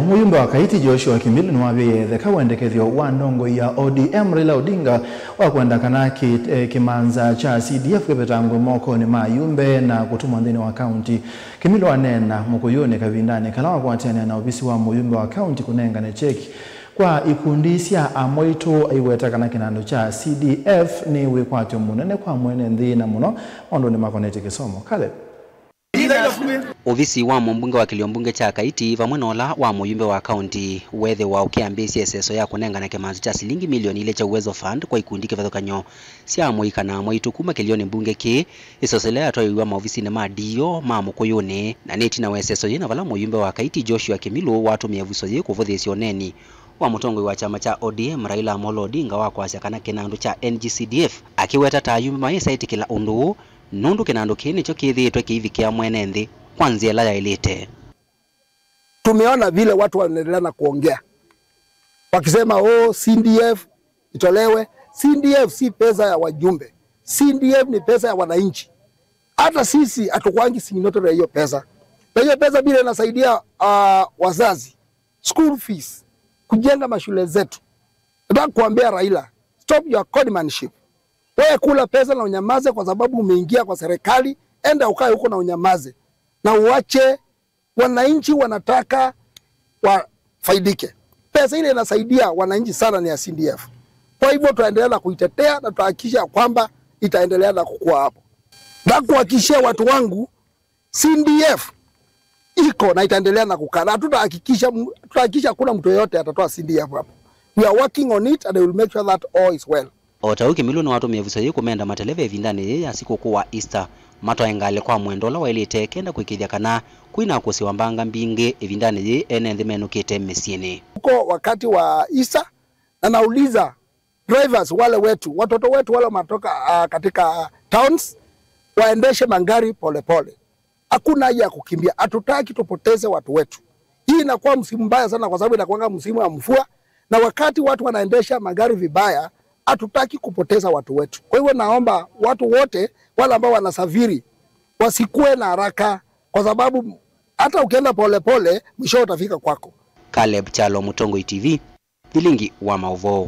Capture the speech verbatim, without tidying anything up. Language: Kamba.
Mũyumbe wa Kaiti Joshua Kimilu nĩwavĩie ĩtheka wendekethyo wa ndongoi ya O D M Raila Odinga wa kwenda kana kĩ-, eh, kĩmanza kya C D F kĩvetangwe mokonĩ ma ayumbe na kũtũmwa nthĩnĩ wa kaunti. Kimilu aneena Mũkũyũnĩ kavindanĩ kala wakwatĩanĩa na ovisi wa mũyumbe wa kaunti kũnengane cheki kwa ikundi sya amwaitũ, aiweta kana kĩnandũ kya C D F nĩ wĩkwatyo mũnene kwa mwene nthĩ na mũno maũndũnĩ makonetye kĩsomo. Caleb. Ovisi wa mũmbunge wa kĩlio mbunge kya Kaiti vamwe na ũla wa mũyumbe wa kaunti weethĩwa ũkĩambĩĩsya ĩseso ya kũnengane kĩmanza kya silingi milioni ilĩ kya Uwezo Fund kwa ikundi kĩvathũkany'o sya amũika na amwaitũ kuma kĩlionĩ mbunge kĩĩ. Ĩseso ĩla yatwaiwe maovisinĩ ma D O ma Mũkũyũnĩ, na nĩ ĩtina wa ĩseso yĩĩ na vala mũyumbe wa Kaiti Joshua Kimilu watũmĩe vuso yĩĩ kũvũthĩĩsya ũneeni wa mũtongoi wa kyama kya O D M Raila Amolo Odinga wa kwasya kana kĩnandũ kya N G C D F, akĩweta ta ayumbe mayĩsa ĩtĩkĩla ũndũ ũũ, nũndũ kĩnandũ kĩĩ nĩkyo kĩthĩĩtwe kĩivikĩa mwene nthĩ kwa nzĩa ĩla yaĩlĩte. Tumeona vile watu wanaendelea na kuongea wakisema, "Oh, C D F itolewe." C D F si pesa ya wajumbe. C D F ni pesa ya wananchi. Hata sisi hatukwangi signatory ya hiyo pesa, na hiyo pesa vile inasaidia, uh, wazazi, school fees, kujenga mashule zetu. Nataka kuambia Raila, stop your conmanship. Wewe kula pesa na unyamaze kwa sababu umeingia kwa serikali, enda ukae huko na unyamaze. Na uache, wananchi wanataka wafaidike. Pesa ile inasaidia wananchi sana ni ya C D F. Kwa hivyo tutaendelea na kuitetea na tutahakikisha kwamba itaendelea na kukua hapo. Na kuhakikishia watu wangu, C D F iko na itaendelea na kukaa. Na tutahakikisha, tutahakikisha hakuna mtu yoyote atatoa C D F hapo. We are working on it and we will make sure that all is well. O ta ũu, Kimilu nĩwatũmĩe vuso yĩĩ kũmenda mateleva ĩvindanĩ yĩĩ ya sikũkũ wa Easter matwae ngalĩ kwa mwendo ũla waĩlĩte kenda kũĩkĩĩthya kana kũinakũsĩwa mbanga mbingĩ ĩvindanĩ yĩĩ ene nthĩ menũkĩte mĩsyĩnĩ. Huko wakati wa Easter, na nauliza drivers wale wetu, watoto wetu wale wanatoka, ah, katika towns, waendeshe magari polepole. Hakuna haja ya kukimbia. Hatutaki tupoteze watu wetu. Hii inakuwa msimu mbaya sana kwa sababu inakuanga msimu wa mvua, na wakati watu wanaendesha magari vibaya, hatutaki kupoteza watu wetu. Kwa hivyo naomba watu wote wale ambao wanasafiri wasikuwe na haraka, kwa sababu hata ukienda polepole, mwisho utafika kwako. Caleb Kyalo, Mũtongoi T V, Vilingi wa maũvoo.